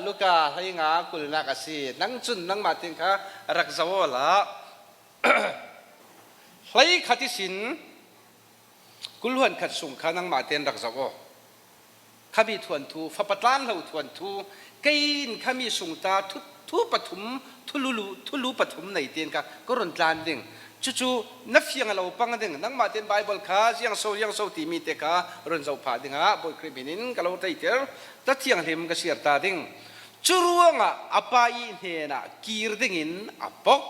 Luka hlei nga kulnak a si. Nang cun nangmah tin kha rak zo la. Hlei khat i sin kulhuan khat sung kha nangmah ten rak zoh aw. Khami thuan thu fapatlan lo thuan thu kein khami sung ta thu thu pathum thululu thulu pathum nei ten ka ka run tlan ding. Cucu na fiang lo pang ding nangmah ten Bible kha ziang so ziang so timi te kha run zoh phah dingah Bawi Khrih min in ka lo teiter ta thianghlim ka siar ta ding. Cu ruangah a pa i hnenah kir dingin a pok.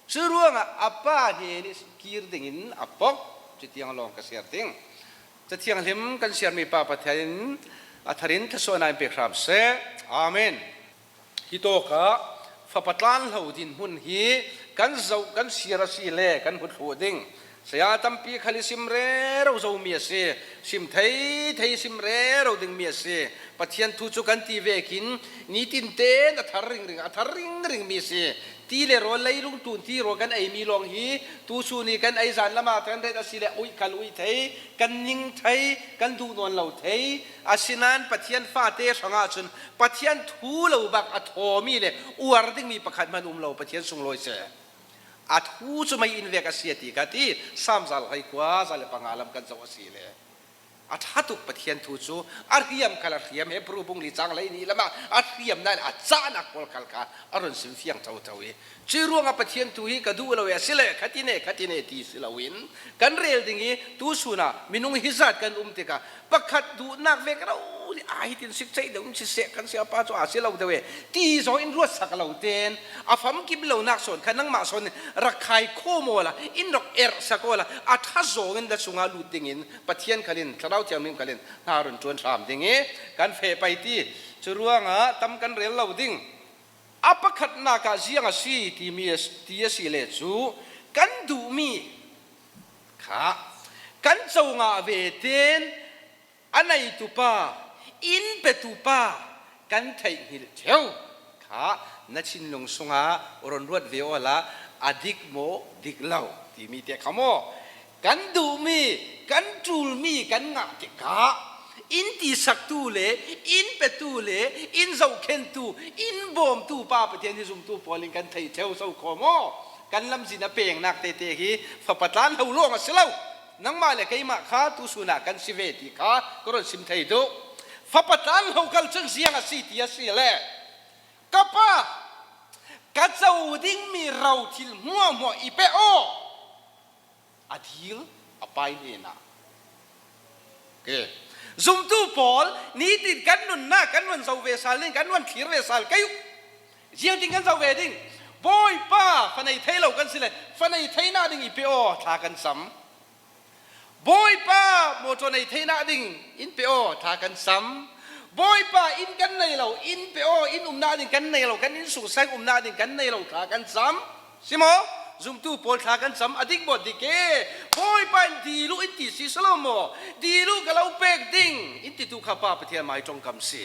Cu ruangah a pa hnen i kir dingin a pok. Cu tiang lawng ka siar ding. Cathianghlim kan siarmi Pa Pathian in a tharin thluachuahnak in pek hram seh. Amen. Hi tawk ah fapa tlanhlo dinhmun hi kan zoh kan siar a si le kan hut hlu ding. Saya tampi khal i sim rero zomi a si. Sim thei thei sim rero dingmi a si. Pathian thu cu kan ti ve khin nitin tein a thar ringring a thar ringring mi si. Ti le rawl leilung tun ti rawl kan eimi lawng hi tuchun i kan ei zan lam ah kan ret a si le uih kal uih thei kan ning thei kan duh nawn lo thei. Asinain Pathian fate hrangah cun Pathian thu lo bak a thawmi le uar dingmi pakhat hmanh um lo Pathian sunglawi seh. A thu cu mei in vek a si a ti kha ti Salm zal hlei kua zal le panga lam kan zoh a si le a ṭha tuk Pathian thu cu a hriam khal a hriam Hebrew bung li cang lei ni lam ah a hriam nain a cahnak pawl khal kha a run sim fiang thotho i Cu ruangah Pathian tu hi ka duh lo i a si le khatine khatine ti si loin kan rel ding i tuchun ah minung hi zat kan um tikah pakhat duhnak ve ka ro ai tin sik ceih deuh in siseh kan sia pa cu a si lo deuh e ti zong in ruat sak lo ten a famkim lo nak sawn kha nangmah sawn rak khai kho maw la in rak erh sak la a tha zawng in na chungah lut ding in Pathian khalin thlarau thianghlim khalin hna run tuan hram ding i kan fe pai ti cu ruangah tam kan rel lo ding. A pakhatnak ah ziang a si timi ti a si le cu kan duhmi kha kan co ngah ve ten a neitu pa inn petu pa kan theihngilh theo kha na thinlung sungah ron ruat ve aw la a dik maw dik lo timi te kha maw Kan duhmi, kan ṭulmi kan ngah tikah inn ti saktu le inn petu le inn zohkhentu, inn bawmtu Pa Pathian hi zumtu pawl in kan thei ṭheo so kho maw? Kan lamzin a pengnak tete hi fapa tlan lo lawng a si lo. Nangmah le keimah kha tusun ah kan si ve ti kha ka ron sim thei duh. Fapa tlan lo kal cun ziang a si ti a si le ka pa ka co dingmi ro thil hmuahhmuah i pe aw a dil a pai hnenah okay. Zumtu pawl nitin kan nunnak kan van zo ve sal ding kan van thlir ve sal kai ziang ding kan zo ve ding Bawipa fanei thei lo kan si le fanei thei na ding i pe aw thla kan sam Bawipa motor nei thei na ding in pe aw thla kan sam Bawipa inn kan nei lo inn pe aw inn um na ding kan nei lo kan inn sung sang um na ding kan nei lo thla kan sam Si maw? Zumtu pawl thla kan cam a dik maw dik e? Bawipa in dilu in ti si salo maw? Dilu ka lo pek ding in ti tu kha Pa Pathian mai tongkam si.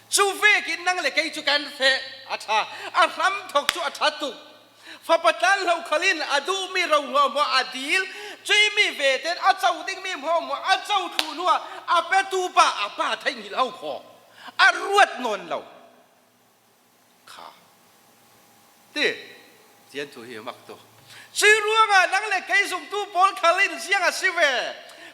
Cu vek in nang le kei cu kan feh a tha. A hram thok cu a tha tuk. Fapa tlan lo khalin a duhmi ro hmuahhmuah a dil. Cuimi ve ten a co dingmi hmuahhmuah a co thlu hnu ah a petu pa a pa theihngilh ho khaw. A ruat nawn lo. Kha ti tian thu hi mak tu. Cui ruangah nang le kei zumtu pawl khal in ziang a si ve.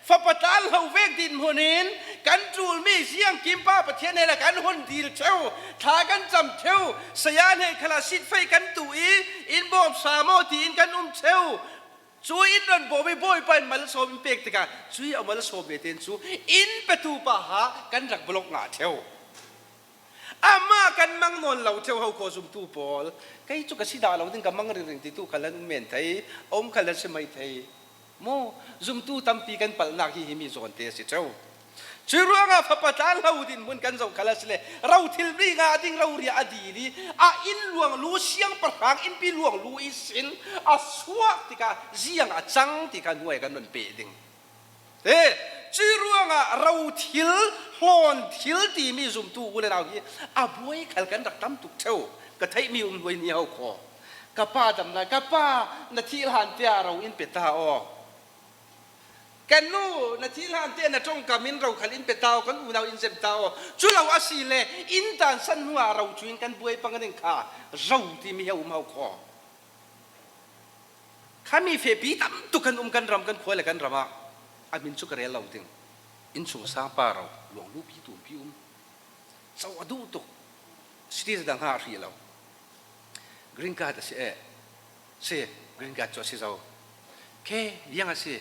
Fapa tlan lo vek din hmun in kan ṭulmi ziang kimpa Pathian he le kan hun dil theu, thla kan cam theu, saya he khala sit fei kan tu i in bawm sa maw tiin kan um theu. Cu in ran bawm i Bawipa in mal sawm in pek tikah cui a mal sawm ve ten cu inn petu pa ha kan rak blok nga theu. Amah kan mang nawn lo theo ho ko zumtu pawl kei cu ka si dah lo ding ka mang ringring ti tu khal an um men thei om khal an si mai thei mu zumtu tampi kan palhnak hi hi mi zawn te a si theo cu ruangah fapa tlan lo din mun kan zoh khal a si le ro thil ri nga ding ro ria a dil i a inn luang lu siangpahrang innpi luang lu i sin a suak tikah ziang a cang ti kha hnuai kan non pe ding Te cu ruangah rothil hlawn thil timi zumtu u le nau hi a buai khal kan rak tam tuk theo ka theihmi um hnuai ni ho khaw ka pa dam lai ka pa na thih hlan tiah ro in pe ta aw. Kan nu na thi hlan te na tongkam in rokhal in petau kan unau in zem ta aw cu lo asi le inn tan san hnu ah ro cu in kan buai pang ding kha ro ti mi he um hau kho khami fe pi tam tuk kan um kan ram kan khua le kan ram ah a min cu ka rel lo ding innchung sang pa ro luang lu pi tum pi um cho a duh tuk city dang ha hri lo green card a si e si green card cu a si zo ke yang a si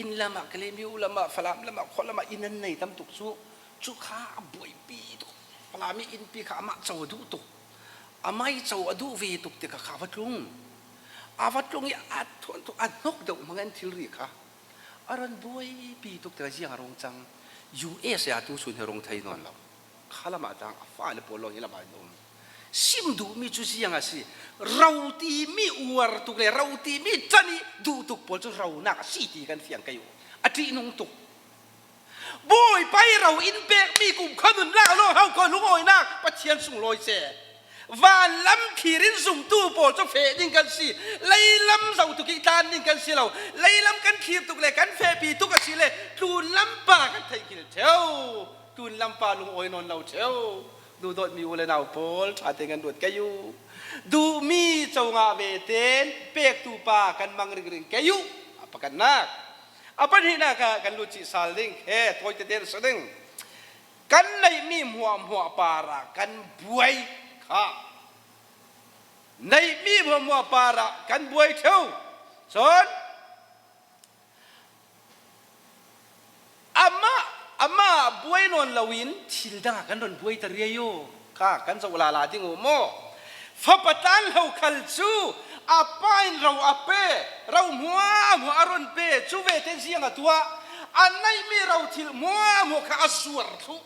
inn lam ah Kalemiu lam ah Falam lam ah khua lam ah inn an nei tam tuk cu cu kha a buaipi tuk Falam i innpi kha amah co a duh tuk amai co a duh ve tuk tikah kha a va tlung a va tlung i a thuan tuk a hnok deuh mang an thilri kha a ran buaipi tuk tikah ziang a rung cang US ah tu chun hi rung thei nawn lo kha lam ah tang a fale pawl lawng hi lam ah an um sim duhmi cu ziang a si ro timi uar tuk le ro timi ṭan i duh tuk pawl cu ronak a si ti kan fiang kei a ṭihnung tuk Bawipa i ro in pekmi kum kha nunnak lawng hau ko lungawinak Pathian sunglawi se van lam thlir in zumtu pawl cu feh ding kan si leilam zo tuk i tlan ding kan si lo leilam kan thlir tuk le kan fehpi tuk a si le tlun lam pa kan theihngil theo tlun lam pa lungawi nawn lo theo duhdawtmi u le nau pawl ṭha tein kan ruat kei u duhmi co ngah ve ten pektu pa kan mang ringring kei u a pakhatnak a pahnihnak ah kan lut chih sal ding he tawi tete sa ding kan neihmi hmuahhmuah par ah kan buai kha neihmi hmuahhmuah par ah kan buai theu cun Amah amah buai nawn loin thil dang ah kan ron buai ta riai u. Kha kan zoh la la ding u maw? Fapa tlan lo khal cu a pa in ro a pe, ro hmuah hmuah a ron pe, cu ve te ziang a tuah. A neihmi ro thil hmuah hmuah kha a zuar thlu.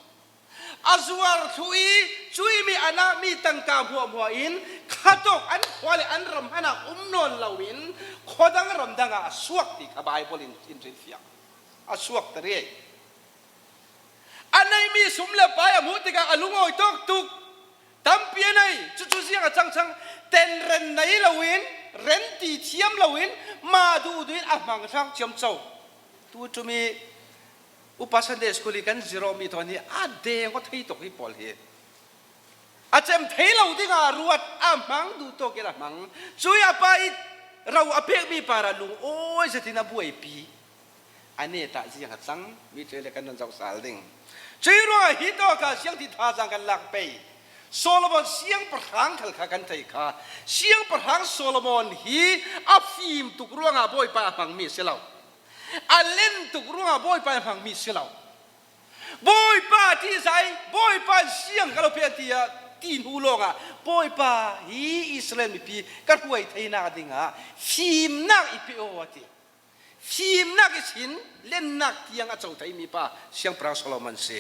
A zuar thlu i cuimi a nahmi tangka hmuahhmuah in khatok an khua le an ram hmanh ah um nawn loin khuadang ramdang ah a suak ti kha Baibal in in rinfiang. A suak ta riai. A neihmi sum le pai a hmuh tikah a lungawi tuk tuk. Tampi a nei. Cucu ziang a cang cang. Tenren nei loin, ren ti thiam loin, mah duh duh in a hmang hrang ciamco. Tu cumi upa Sunday school i kan zero mi tawn hi a deng aw thei tuk hi pawl hi a cem thei lo ding ah ruat a hmang duh tawk in a hmang cui a pa i ro a pek mi para lung awi zatin a buaipi ane ta ziang a cang mi ṭe le kan nan zoh sal ding cui ruangah hi to ka siang ti thazaang kan lak pei Solomon siangpahrang khal kha kan thei kha siangpahrang Solomon hi a fim tuk ruangah bawipa a hmangmi si lo A len tuk ruangah Bawipa i hmangmi si lo. Bawipa ti zai, Bawipa siang ka lo pe ti ah ti hnu lawngah Bawipa hi Israel mipi ka hruai theinak dingah fimnak i pe aw a ti. Fimnak i sin lennak tiang a co theimi pa Siangpahrang Solomon si.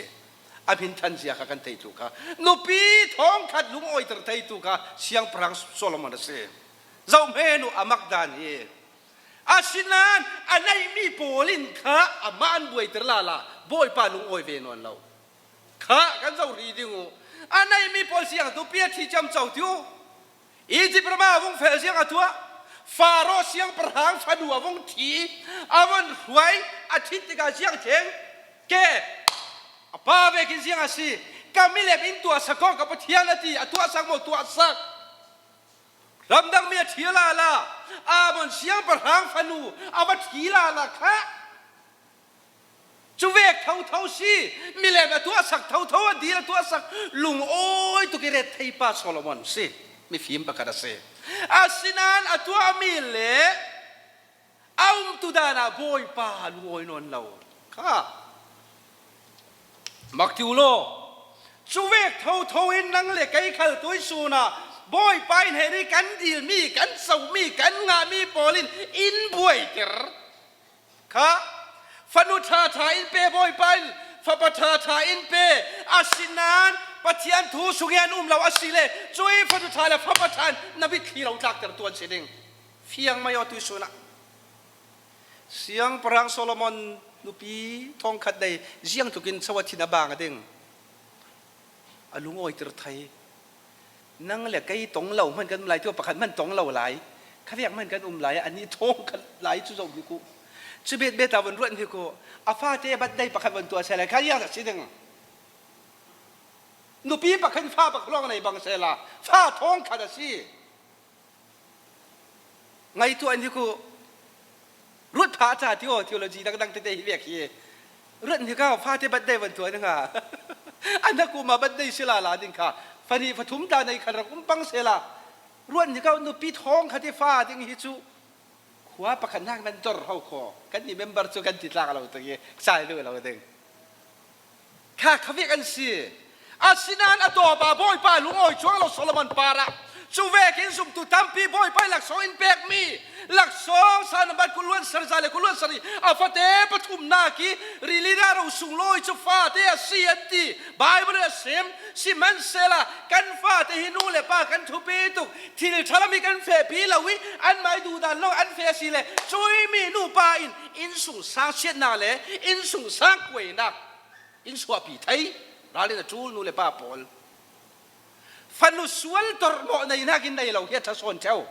A min than zia kha kan theitu kha nupi thongkhat lungawiter theitu kha Siangpahrang Solomon a si. Zohhme nu amak dan hi Asinain a neihmi pawl in kha amah an buaiter la la Bawipa lungawi ve nawn lo. Kha kan zoh rih ding u. A neihmi pawl siang tu pia thi cam co ti u. Egypt ram ah a vung fel siang a tuah. Faro siangpahrang fanu a vung thi. A von hruai a thit tikah siang theng ke a pa ve khin siang a si. Ka milem in tuah sak ko ka Pathian a ti. A tuah sak maw tuah sak. Ramdang mi a ṭhi la la, Amon siangpahrang fanu a va ṭhi la la khah. Cu vek thotho si, milem a tuah sak thotho, a dil a tuah sak, lungawi tuk i ret thei pa Solomon si, mifim pakhat a si. Asinain a tuahmi le A umtu dan ah Bawipa lungawi nawn lo kha mak ti u law cu vek thotho in nang le kei khal tui sun ah Bawipa in he nih kan dilmi kan comi kan ngahmi pawl in in buaiter kha fanu ṭhaṭha in pe Bawipa in fapa ṭhaṭha in pe asinain Pathian thu sung i an um lo asile cui fanu ṭha le fapa ṭha in na mitthli lo tlakter tu an si ding Fiang mei aw tuisun ah Siangpahrang Solomon nupi thongkhat dei ziang tluk in chawa thin a bang a ding. A lungawi tir thai. Nang le kei tong lo hman kan um lai tu pakhat hman tong lo lai. Khaviak hman kan um lai ani thong khat lai cu zo ku. Cu bet bet ah von ruat hi ku a fate birthday pakhat von tuah seh le kha iang si ding. Nupi pakhat fa pakhat lawng nei bang seh la fa thong khat a si. Ngaihtuah hi ku ruat pha cha ti o theology dangdang tete hi vek hi ruat hi ka fate birthday van tuah ding ha an kuma birthday sila la ding kha fani fathum ta nei khan rak um pang sela ruat hi ka nupi thong kha ti fa ding hi chu khua pakhat nak nan dor ho kho kan ni member chu kan ti tlak lo tu hi sai lu lo ding Kha khavik an si. Asinain a tawpa Bawipa lungawi chuang lo Solomon par ah cu vekin zumtu tampi Bawipa i laksawng in pekmi laksawng sanabat kuluan sarza le kuluan sari a fate pathumnak i rili na ro sunglawi cu fate a si an ti. Bible a sim. Sihmanhsehlaw kan fate hi nu le pa kan thupi tuk thil ṭhalami kan fehpi lo i anmah i duhdan lo an fe a si le cuimi nupa in innsung sang siatnak le innsung sang kuainak in chuahpi thei ralin a ṭul nu le pa pawl fanu sual tormawh nei nakin nei lo hi a ṭha sawn ṭheo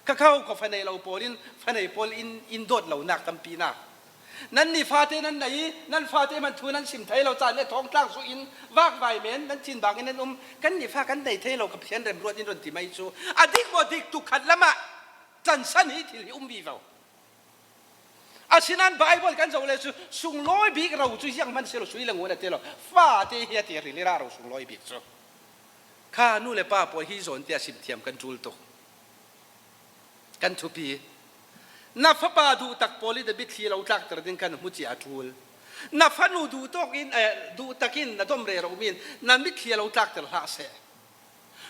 ka kho ko fa nei lo pawl in fa nei pawl in in dawt lo nak tampi nak nan ni fate nan nei i nan fate man thu nan sim thei lo caan le thong tlang su in vakvai men nan thin bang in nan um kan ni fa kan nei thei lo ka Pathian rem ruat in run ti mai cu a dik maw dik tu khat lam ah can san hi thil hi um vi vo Asinain Baibal kan zoh le cu sunglawi bik ro cu ziang hmanh silo sui le ngun a ti lo fa te hi a ti rili ra ro sunglawi bik cu kha nu le pa pawl hi zawn te a sim thiam kan ṭul tuk kan thupi na fapa duh tak pawl i na mitthli lo tlakter ding kan hmu cia a ṭul na fanu duh tawk in duh takin na dom re ro min na mitthli lo tlakter hlah seh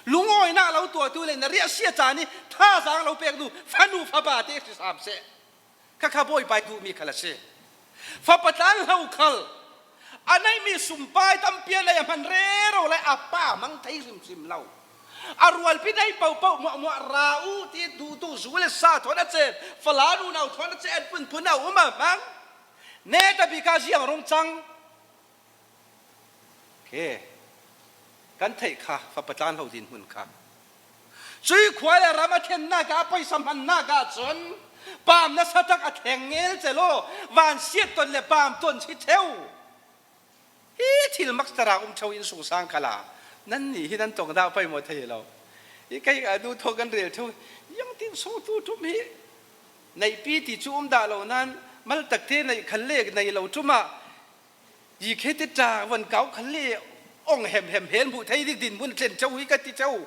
lungawinak lo tuahtu le na riahsia caan i thazaang lo pek nu fanu fapa te si sam seh khakha bawipa duhmi khal a si fapa tlan hlo khal a neihmi sumpai tampi a nei a hman rero lai a pa mang thei hrimhrim lo a rualpi nei popo muah muah ra u ti du tu zu le sa thon a ce fala nu nau thon a ce an pun phun a um a mang ne ta bi ka ziang rong cang Okay. Kan theih kha fapa tlan lo din hmun kha. Cui khua le ram a thlennak ah paisa hmannak ah cun paam na satak a thleng ngel celo van siat ton le paam ton si theu. Hi thil mak tara um theu in sungsang khala nan ni hi nan tong dah pai mo thei lo. I kai a du tho kan rel theu yang tin so tu tum hi nei pi ti chu um dah lo nan mal tak te nei khal le nei lo tuma Yi khe ti ṭa van kau khal le ong hem hem hen bu thei dik din mun tlen cheu hi ka ti cheu.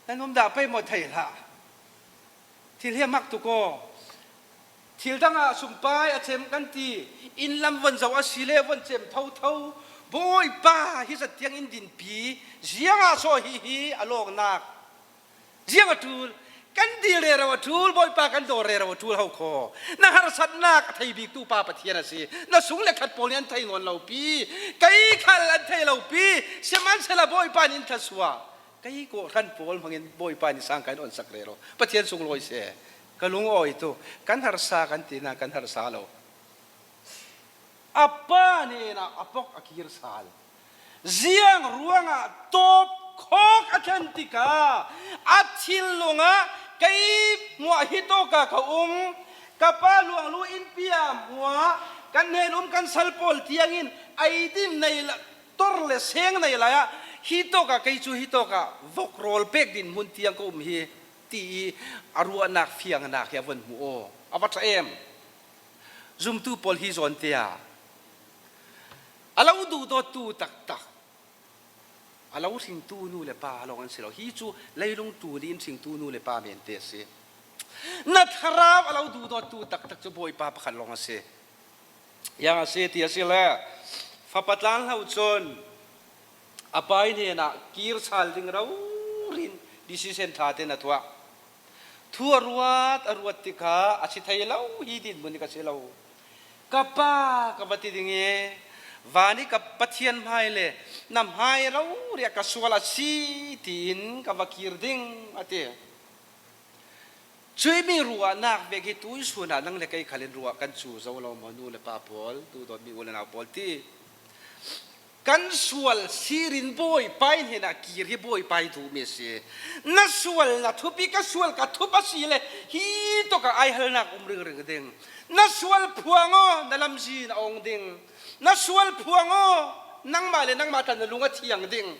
Nan um dah pei maw thei hlah. Thil hi a mak tuk aw. Thil dang ah sumpai a chem kan ti. Inn lam von zo a si le von chem tho tho. Bawipa hi zat tiang in din pi. Ziang ah so hi hi a lawng nak. Ziang a ṭul? Kan dil rero a ṭul, Bawipa kan dawr rero a ṭul ho khaw. Na harsatnak a thei biktu Pa Pathian a si. Na sung le khat pawl nih an thei nawn lo pi. Kei khal an thei lo pi. Sihmanhsehlaw Bawipa nih in thlasua. Kei kawhhran pawl hmangin Bawipa nih sang kan on sak rero. Pathian sunglawi seh. Ka lungawi tu. Kan harsa kan ti na kan harsa lo. A pa nen ah a pok a kir sal. Ziang ruangah tawp khawk a thlen tikah a thinlung ah kei hmuah hi tawka ka um ka pa luanglu in pia hmua kan hnen um kan sal pawl tiangin eidin nei tor le seng nei lai ah hi tawka kei cu hi tawka vok rawl pek din hmun tiang ka um hi ti i a ruahnak fiangnak hi a von hmu aw a va ṭha em zumtu pawl hi zawn te ah A lo duhdawttu taktak, a lo hringtu nu le pa lawng an si lo. Hi cu leilung tu nih in hringtu nu le pa men te a si. Na thlarau a lo duhdawttu taktak cu Bawipa pakhat lawng a si. Yang a si ti a si le fapa tlang hlo cun a pa hnen ah kir sal ding rorin decision tha ten a tuah. Thu a ruat a ruat tikah a si thei lo hi din mun ka si lo. Ka pa ka va ti ding i van i ka Pathian hmai le na hmai ro riah ka sual a si tiin ka va kir ding a ti. Cui mi ruahnak vek hi tuisun ah nang le kei khal in ruah kan cu zo lo maw nu le pa pawl, duhdawtmi u le nau pawl ti. Kan sual sirin bawipa in hin ah kir hi bawipa i duhmi a si. Na sual na thup i ka sual ka thup a si le hi tuk ah ai halnak um ringring ding. Na sual phuang aw na lamzin a ong ding. Na sual phuang aw nangmah le nangmah tla na lung a thiang ding.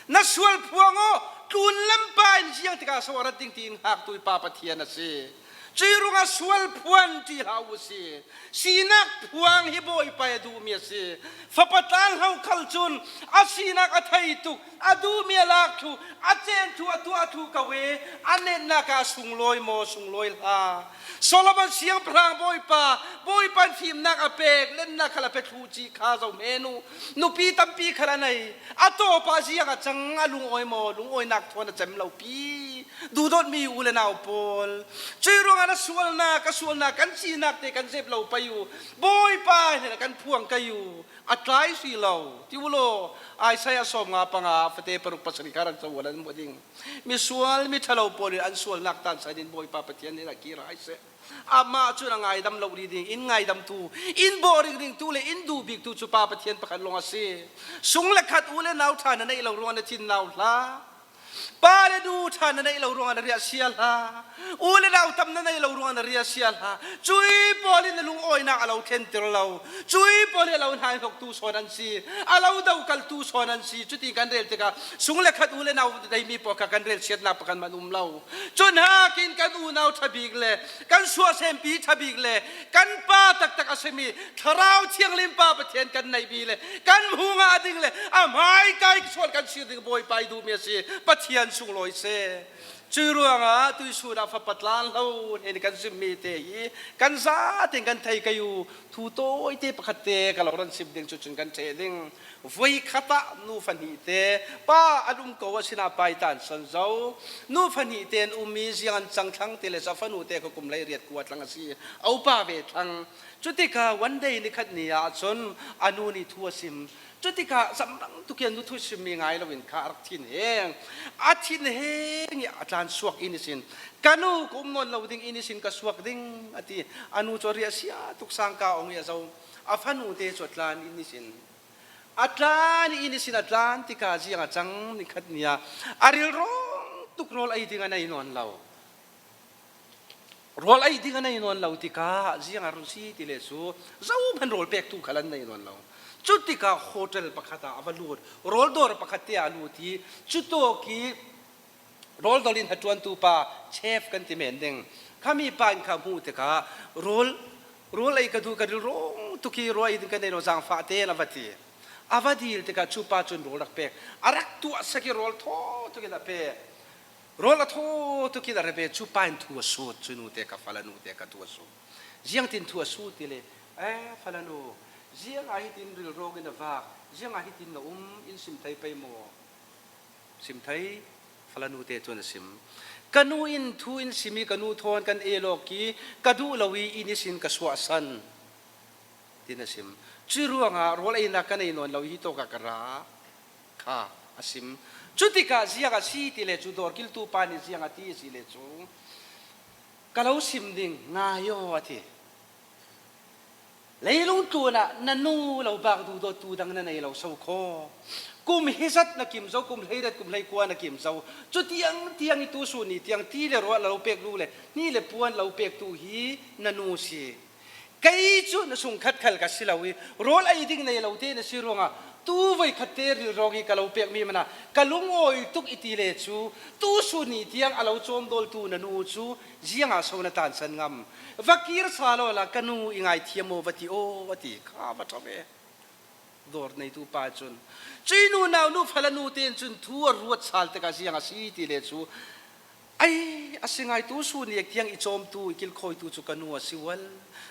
Na sual phuang aw tlun lampa in ziang tikah so a rat ding tiin hngaktu i Pa Pathian a si. Cui ruangah sual phuan ṭi hlah u si. Sinak phuang hi Bawipa a duhmi a si. Fapa tlanhlo khal cun a sinak a thei tuk, a duhmi a lak thlu, a cen thlu, a tuah thlu ko i a nennak ah a sunglawi maw sunglawi hlah. Solomon siangpahrang Bawipa, Bawipa fimnak a pek, lennak khal a pe thlu ci kha zo men u. Nupi tampi khal a nei. A tawpa ziang a cang, a lungawi maw, lungawinak thawn a cem lo pi. Duhdawtmi u le nau pawl, cui ruangah na sualnak, ka sualnak, kan sinak te kan zep lo pei u. Bawipa he kan phuang kai u. A tlai si lo. Ti u law, Isaiah 55 fate paruk pasarih kha rak co an mu ding. Misual, mi ṭhalo pawl in an sualnak tan sai din Bawipa Pathian nih a kir ai seh. Amah cu na ngaidam lo ri ding, in ngaidamtu, in bawh ring ringtu le in duh biktu cu Pa Pathian pakhat lawng a si. Sung le khat u le nau ṭha na neih lo ruangah na thin nau hlah. Pa le nu ṭha na neih lo ruangah na riah sia hlah. U le nau tam na neih lo ruangah na ria sia hlah. Cui pawl in na lungawinak a lo thlentir lo. Cui pawl hi a lo hnainghawktu sawn an si. A lo dokaltu sawn an si. Cuti kan rel tikah sung le khat u le nau neimi pawl kha kan rel chiatnak pakhat man um lo. Cun hakin kan unau ṭha bik le kan suahsempi ṭha bik le kan pa taktak a simi Thlarau Thianghlim Pa Pathian kan neihmi le kan hungah a ding le a hmaikai sual kan sir ding Bawipa i duhmi a si. Pathian sunglawi seh. Cui ruangah tuisun ah fapa tlan lo ne kan zimmi te hi kan za tein kan thei kai u thu tawi te pakhat te ka lo ran sim ding cu cun kan ṭheh ding voi khat ah nu fahnih te pa an um ko asina pai tan san zo nu fahnih te an um i ziang an cang thlang te le za fanu te ka kum lei riat kua tlang a si opa ve thlang cutika one day ni khat ni ah cun anu nih thu a sim cutikah zamrang tukian nu thu simmi ngai loin kha a rak thin heng a thin heng i a tlan suak in isin kanu ka um nawn lo ding in isin ka suak ding ati anu cu ria sia tuk sangka ong i a zo a fanu te cu a tlan in isin a tlan in isin a tlan tikah ziang a cang ni khat ni ah a ril rong tuk rawl ei ding a nei nawn lo Rawl ei ding a nei nawn lo tikah ziang a run si ti le cu zohmanh rawl pektu khal an nei nawn lo. Cu tikah hotel pakhat ah a va lut. Rawl dawr pakhat te ah a lut i cu tawk i rawl dawr in hnaṭuantu pa chef kan ti men ding. Khami pa in kha hmuh tikah rawl rawl ei ka duh ka rilrong tuk i rawl ei ding ka nei lo zaangfah tein a va ti. A va dil tikah cu pa cun rawl rak pek. A rak tuah sak i rawl thaw tuk in a pek. Rawl a thaw tuk in a rebe cu pa in thu a sut cu nu te ka fala nu te ka thu a sut ziang tin thu a su ti le eh fala nu ziang ah hitin rilrawng in a vak ziang ah hitin na um in sim thei pei maw sim thei fala nu te cun a sim ka nu in thu in simi ka nu thawn kan elawk i ka duh lo i in isin ka suah san tin a sim cu ruangah rawl einak kan ei nawn lo hi tawk ah ka ra kha a sim. Cu tikah ziang a si ti le cu dawrkiltu pa nih ziang a ti a si le cu ka lo sim ding ngai aw a ti. Leilung tlun ah na nu lo bak duh dawttu dang na nei lo so khaw. Kum hi zat na kim zo kum hleiret kum hleikua na kim zo cu tiang tiang i tu su ni tiang ti le ruah lo pek lu le hni le puan lo pek tu hi na nu si. Kei cu na sungkhat khal ka si lo i rawl ei ding nei lo te na si ruangah tu voi khat te rilrawng i ka lo pekmi mana ka lungawi tuk i ti le cu tu su ni tiang a lo cawm dawltu na nu cu ziang ah so na tan san ngam va kir sa lo la ka nu i ngai thiam aw va ti aw a ti kha va ṭha ve dawr neitu pa cun cui nu nau nu fala nu ten cun thu a ruat sal tikah ziang a si ti le cu Ai, a si ngai tu su ni tiang i cawmtu i kilkhawitu cu ka nu a si ual.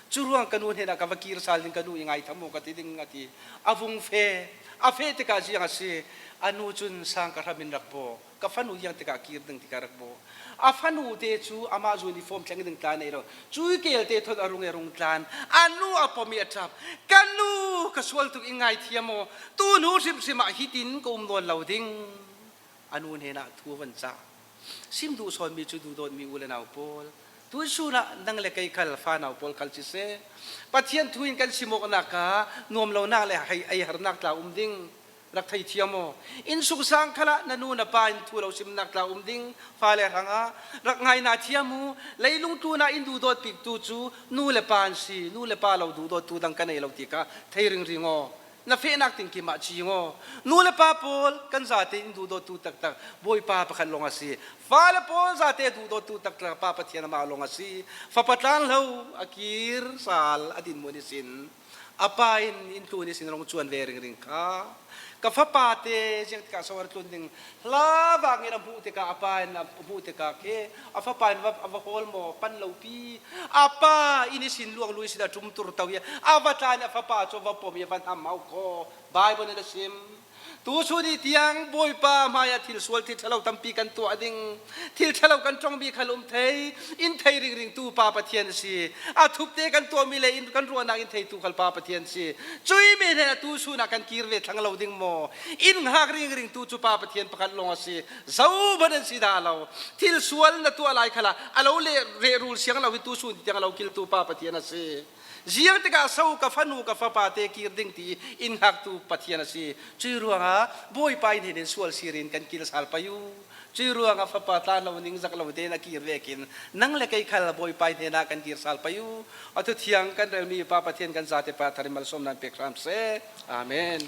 Cu ruang ka nu hnenah ka va kir sal ding ka nu i ngai tham u ka ti ding a ti. A vung fe. A fe tikah ziang a si. A nu cun sang ka hram in rak baw. Ka fanu iang tikah kir ding tikah rak baw. A fanu te cu amah zun i fawm thleng ding tla nei lo. Cui kel te thon a rung i rung tlan. A nu a pom i a ṭap. Ka nu ka sual tuk i ngai thiam aw. Tu hnu hrimhrim ah hitin ka um nawn lo ding. A nu hnenah thu a van cah. Sim duh sawnmi cu duhdawtmi u le nau pawl, tuisun ah nang le kei khal fanau pawl khal siseh, Pathian thu in kan sim awknak ah nuam lonak le hei ei harnak tla um ding. Rak thei thiam aw. Inn sungsang khal ah na nu na pa in thu lo simnak tla um ding fale hrangah rak ngai na thiam u. Leilung tlun ah in duhdawt bik tu cu nu le pa an si. Nu le pa lo duhdawt tu dang ka nei lo ti kha thei ringring aw. Na fehnak ting kim ah cing aw. Nu le pa pawl kan zate in duhdawt tu taktak Bawipa pakhat lawng a si. Fale pawl zate duhdawt tu taktak Pa Pathian amah lawng a si. Fapa tlan lo a kir sal a din mun i sin. A pa in inn tlun i sin rong cuan ve ringring kha ka fapa te ziang tikah so ar tlun ding hla vang in a hmuh tikah a pa in a hmuh tikah khi a fapa in a va hawl maw pan lo pi a pa in i sin luang lui sin a tum tur to i a va tlan a fapa cu va pom i va hnam hau kho Bible in a sim Tuchun i tiang Bawipa hmaiah thil sual thil ṭhalo tampi kan tuah ding. Thil ṭhalo kan tongmi khal um thei, in thei ringring tu Pa Pathian a si. A thupte kan tuahmi le in kan ruahnak in theitu khal Pa Pathian si. Cui men he atu sun ah kan kir ve thlang lo ding maw? Inn hngak ringring tu cu Pa Pathian pakhat lawng a si. Zohmanh an si dah lo. Thil sual na tuah lai khala a lo le rehrul siang lo i tu sun tiang a lo kiltu Pa Pathian a si. Ziang tikah so ka fanu ka fapa te kir ding ti inn hngaktu Pathian a si. Cui ruangah Bawipa in hin sual sirin kan kil sal payu. Cui ruangah fapa tla lo ning zak lo tein a kir ve kin nang le kei khal Bawipa in ah kan kir sal payu. Atu thiang kan relmi Pa Pathian kan zate pa thari malsawm nan pek hram seh. Amen.